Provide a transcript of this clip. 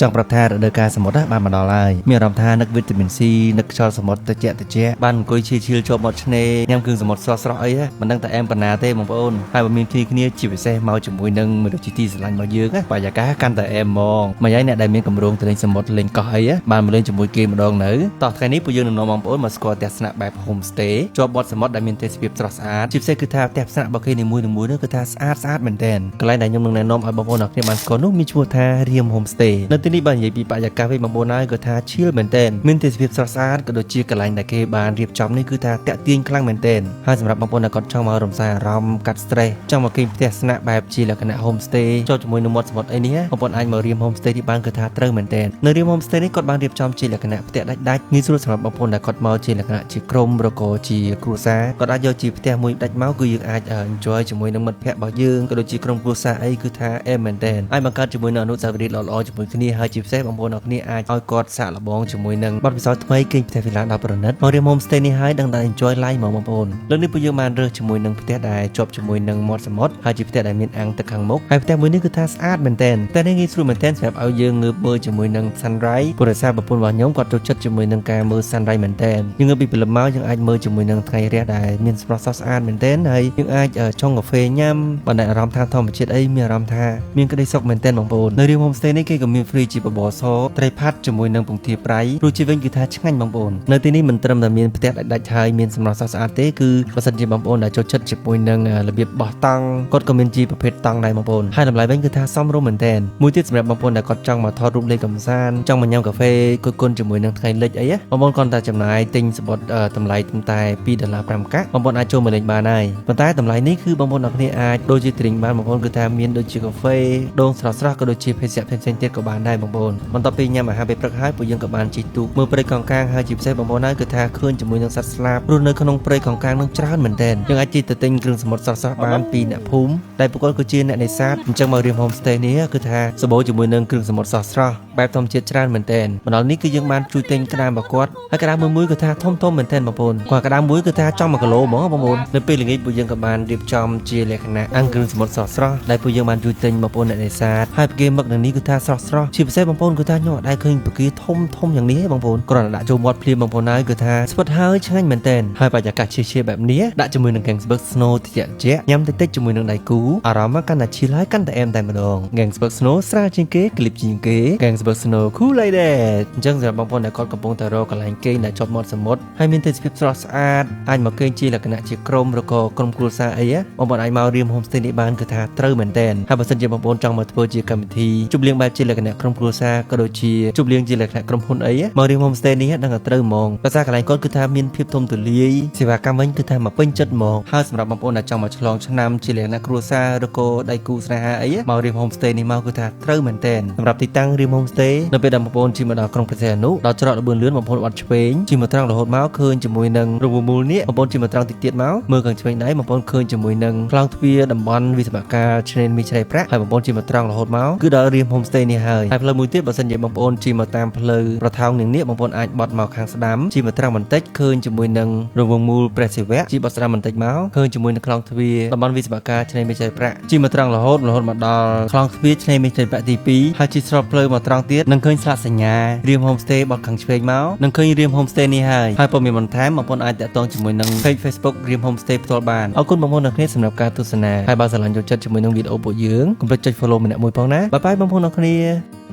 ចង់ប្រាប់ថារដូវកាលសមុទ្រណាបានមកដល់ហើយមានអារម្មណ៍ថានឹកវីតាមីន C នឹកខ្យល់សមុទ្រត្រជាក់ត្រជាក់បានអង្គុយ chill chill ជាប់មាត់ឆ្នេរញ៉ាំគ្រឿងសមុទ្រស្រស់ស្រស់អីហ៎មិនដឹងតែអែមប៉ុណ្ណាទេបងប្អូនហើយបើមានគ្នាគ្នាជាពិសេសមកជាមួយនឹងមនុស្សជាទីស្រឡាញ់របស់យើងណាបរិយាកាសកាន់តែអែមហ្មងម្យ៉ាងអ្នកដែលមានកម្រងទៅលេងសមុទ្រលេងកោះអីហ៎បានមកលេងជាមួយគេម្ដងនៅតោះថ្ងៃនេះពួកយើងនឹងនាំបងប្អូនមកស្គាល់ផ្ទះស្នាក់បែប home stay ជាប់បទសមុទ្រដែលមានទេសភាពស្រស់ស្អាតជាពិសេសគឺថាផ្ទះស្នាក់របស់គេនីមួយៗនោះគឺថាស្អាតស្អាតមែនទែនកន្លែងដែលខ្ញុំនឹងណែនាំឲ្យបងប្អូនអរគ្នាបានស្គាល់នោះមានឈ្មោះថារៀម home stay នៅទីនេះបើនិយាយពីបរិយាកាសវិញបងប្អូនហើយគឺថា chill មែនទែនមានទេសភាពស្រស់ស្អាតក៏ដូចជាកន្លែងដែលគេបានរៀបចំនេះគឺថាតាក់ទាញខ្លាំងមែនទែនហើយសម្រាប់បងប្អូនដែលគាត់ចង់មករំសាយអារម្មណ៍កាត់ stress ចង់មកគេងផ្ទះស្នាក់បែបជាលក្ខណៈ home stay ចូលជាមួយនឹងមាត់សមុទ្រអីនេះបងប្អូនអាចមករៀម home stay នេះបានគឺថាត្រូវមែនទែននៅរៀម home stay នេះគាត់បានរៀបចំជាលក្ខណៈផ្ទះដាច់ដាច់ងាយស្រួលសម្រាប់បងប្អូនដែលគាត់មកជាលក្ខណៈជាក្រុមឬក៏ជាគ្រួសារគាត់អាចយកជាផ្ទះមួយដាច់មកគឺយើងអាច enjoy ជាមួយនឹងមិត្តភ័ក្តិរបស់យើងក៏ដូចជាក្រុមគ្រួសារអីគឺថាអែមមែនទែនអាចបង្កើតជាមួយនឹងអនុស្សាវរីយ៍ល្អៗជាមួយគ្នាហើយជាពិសេសបងប្អូនអរគ្នាអាចឲ្យគាត់សាកល្បងជាមួយនឹងបទពិសោធន៍ថ្មីគេងផ្ទះវិឡាដ៏ប្រណិតមករៀម home stay នេះហើយដឹងតែ enjoy life ហ្មងបងប្អូនលើកនេះពួកយើងបានរើសជាមួយនឹងផ្ទះដែលជាប់ជាមួយនឹងមាត់សមុទ្រហើយជាផ្ទះដែលមានអាងទឹកខាងមុខហើយផ្ទះមួយនេះគឺថាស្អាតមែនទែនផ្ទះនេះងាយស្រួលមែនទែនសម្រាប់ឲ្យយើងងើបមើលជាមួយនឹង sunrise ព្រោះដោយសារប្រពន្ធរបស់ខ្ញុំគាត់ចូលចិត្តជាមួយនឹងការមើល sunrise មែនទែនយើងងើបពីព្រលឹមមកយើងអាចមើលជាមួយនឹងថ្ងៃរះដែលមានស្រស់ស្អាតមែនទែនហើយយើងអាចឆុងកាហ្វេញ៉ាំបណ្ដែតអារម្មណ៍ថាធម្មជាតិអីមានអារម្មណ៍ថាមានក្តីសុខមែនទែនបងប្អូននៅរៀម home stay នេះគេក៏មាន free ជាបបរសត្រីផាត់ជាមួយនឹងពងទាប្រៃព្រោះជាវិញគឺថាឆ្ងាញ់បងប្អូននៅទីនេះមិនត្រឹមតែមានផ្ទះដាច់ៗហើយមានសម្រស់ស្រស់ស្អាតទេគឺបើសិនជាបងប្អូនដែលចូលចិត្តជាមួយនឹងរបៀបបោះតង់គាត់ក៏មានជាប្រភេទតង់ដែរបងប្អូនហើយតម្លៃវិញគឺថាសមរម្យមែនទែនមួយទៀតសម្រាប់បងប្អូនដែលគាត់ចង់មកថតរូបលេងកម្សាន្តចង់មកញ៉ាំកាហ្វេគយគន់ជាមួយនឹងថ្ងៃលិចអីណាបងប្អូនគ្រាន់តែចំណាយទិញសំបុត្រតម្លៃត្រឹមតែ2ដុល្លារ5កាក់បងប្អូនអាចចូលមកលេងបានហើយប៉ុន្តែតម្លៃនេះគឺបងប្អូនអរគ្នាអាចដូចជា drink បានបងប្អូនគឺថាមានដូចជាកាហ្វេដូងស្រស់ៗក៏ដូចជាភេសជ្ជៈផ្សេងៗទៀតក៏បានដែរបងប្អូនបន្ទាប់ពីញ៉ាំអាហារពេលព្រឹកហើយពួកយើងក៏បានជិះទូកមើលព្រៃកោងកាងហើយជាពិសេសបងប្អូនហើយគឺថាឃើញជាមួយនឹងសត្វស្លាបរស់នៅក្នុងព្រៃកោងកាងនឹងច្រើនមែនទែនយើងអាចជិះទៅទិញគ្រឿងសមុទ្រស្រស់ៗបានពីអ្នកភូមិដែលពួកគាត់គឺជាអ្នកនេសាទអញ្ចឹងមករៀម home stay នេះគឺថាសម្បូរជាមួយនឹងគ្រឿងសមុទ្រស្រស់ៗបែបធម្មជាតិច្រើនមែនទែនម្ដងនេះគឺយើងបានជួយទិញក្តាមរបស់គាត់ហើយក្តាមមួយមួយគឺថាធំធំមែនទែនបងប្អូនគាត់ក្តាមមួយគឺថាចំ1គីឡូហ្មងបងប្អូននៅពេលល្ងាចពួកយើងក៏បានរៀបចំជាលក្ខណៈអាំងគ្រឿងសមុទ្រស្រស់ៗដែលពួកយើងបានជួយទិញបងប្អូនអ្នកនេសាទហើយគេមឹកនៅនេះគឺថាស្រស់ស្រស់ជាពិសេសបងប្អូនគឺថាខ្ញុំអត់ដែលឃើញពគាធំធំយ៉ាងនេះទេបងប្អូនគ្រាន់តែដាក់ចូលមាត់ភ្លាមបងប្អូនហើយគឺថាស្វិតហើយឆ្ងាញ់មែនទែនហើយបរិយាកាស chill ៗបែបនេះដាក់ជាមួយនឹង Ganzberg Snow ត្រជាក់ត្រជាក់ញ៉ាំតិចតិចជាមួយនឹងដៃគូអារម្មណ៍កាន់តែ chill ហើយកាន់តែអែមតែម្ដង Ganzberg Snow ស្រាលជាងគេក្លីបជាងគេ Ganzberg Snow cool like that អញ្ចឹងសម្រាប់បងប្អូនដែលគាត់កំពុងតែរកកន្លែងគេងដែលជាប់មាត់សមុទ្រហើយមានទេសភាពស្រស់ស្អាតអាចមកគេងជាលក្ខណៈជាក្រុមឬក៏ក្រុមគ្រួសារអីបងប្អូនអាចមករៀម home stay នេះបានគឺថាត្រូវមែនទែនហើយបើសិនជាបងប្អូនចង់មកធ្វើជាកម្មវិធីជប់លៀងបែបជាលក្ខណៈក្រុមគ្រួសារក៏ដូចជាជប់លៀងជាលក្ខណៈក្រុមហ៊ុនអីមករៀម home stay នេះដឹងតែត្រូវហ្មងភាសាកន្លែងគាត់គឺថាមានភាពធំទូលាយសេវាកម្មវិញគឺថាមកពេញចិត្តហ្មងហើយសម្រាប់បងប្អូនដែលចង់មកឆ្លងឆ្នាំជាលក្ខណៈគ្រួសារឬក៏ដៃគូស្នេហាអីមករៀម home stay នេះមកគឺថាត្រូវមែនទែនសម្រាប់ទីតាំងរៀម home stay នៅពេលដែលបងប្អូនជិះមកដល់ក្រុងព្រះសីហនុដល់ច្រកល្បឿនលឿនបងប្អូនអត់ឆ្វេងជិះមកត្រង់រហូតមកឃើញជាមួយនឹងរង្វង់មូលនេះបងប្អូនជិះមកត្រង់តិចទៀតមកមើលខាងឆ្វេងដៃបងប្អូនឃើញជាមួយនឹងខ្លោងទ្វារតំបន់វិស្វកាលឆ្នេរមីឆ្នេរប្រាក់ហើយបងប្អូនជិះមកត្រង់រហូតមកគឺដល់រៀម home stay នេះហើយហើយផ្លូវមួយទៀតបើសិនជាបងប្អូនជិះមកតាមផ្លូវប្រថោងនាងនេះបងប្អូនអាចបត់មកខាងស្ដាំជិះមកត្រង់បន្តិចឃើញជាមួយនឹងរង្វង់មូលព្រះសិវៈជិះបត់ស្ដាំបន្តិចមកឃើញជាមួយនឹងខ្លោងទ្វារតំបន់វិស្វកាលឆ្នេរមីឆ្នេរប្រាក់ជិះមកត្រង់រហូតរហូតមកដល់ខ្លោងទ្វារឆ្នេរមីឆ្នេរប្រាក់ទី2ហើយជិះស្របផ្លូវមកត្រង់ទៀតនឹងឃើញស្លាកសញ្ញារៀម home stay បត់ខាងឆ្វេងមកនឹងឃើញរៀម home stay នេះហើយហើយព័ត៌មានបន្ថែមបងប្អូនអាចតាក់ទងជាមួយនឹង page Facebook រៀម home stay ផ្ទាល់បានអរគុណបងប្អូនអ្នកគ្នាសម្រាប់ការទស្សនាហើយបើស្រឡាញ់ចូលចិត្តជាមួយនឹងវីដេអូពួកយើងកុំភ្លេចចុច follow ម្នាក់មួយផងណាbye bye បងប្អូនអ្នកគ្នា។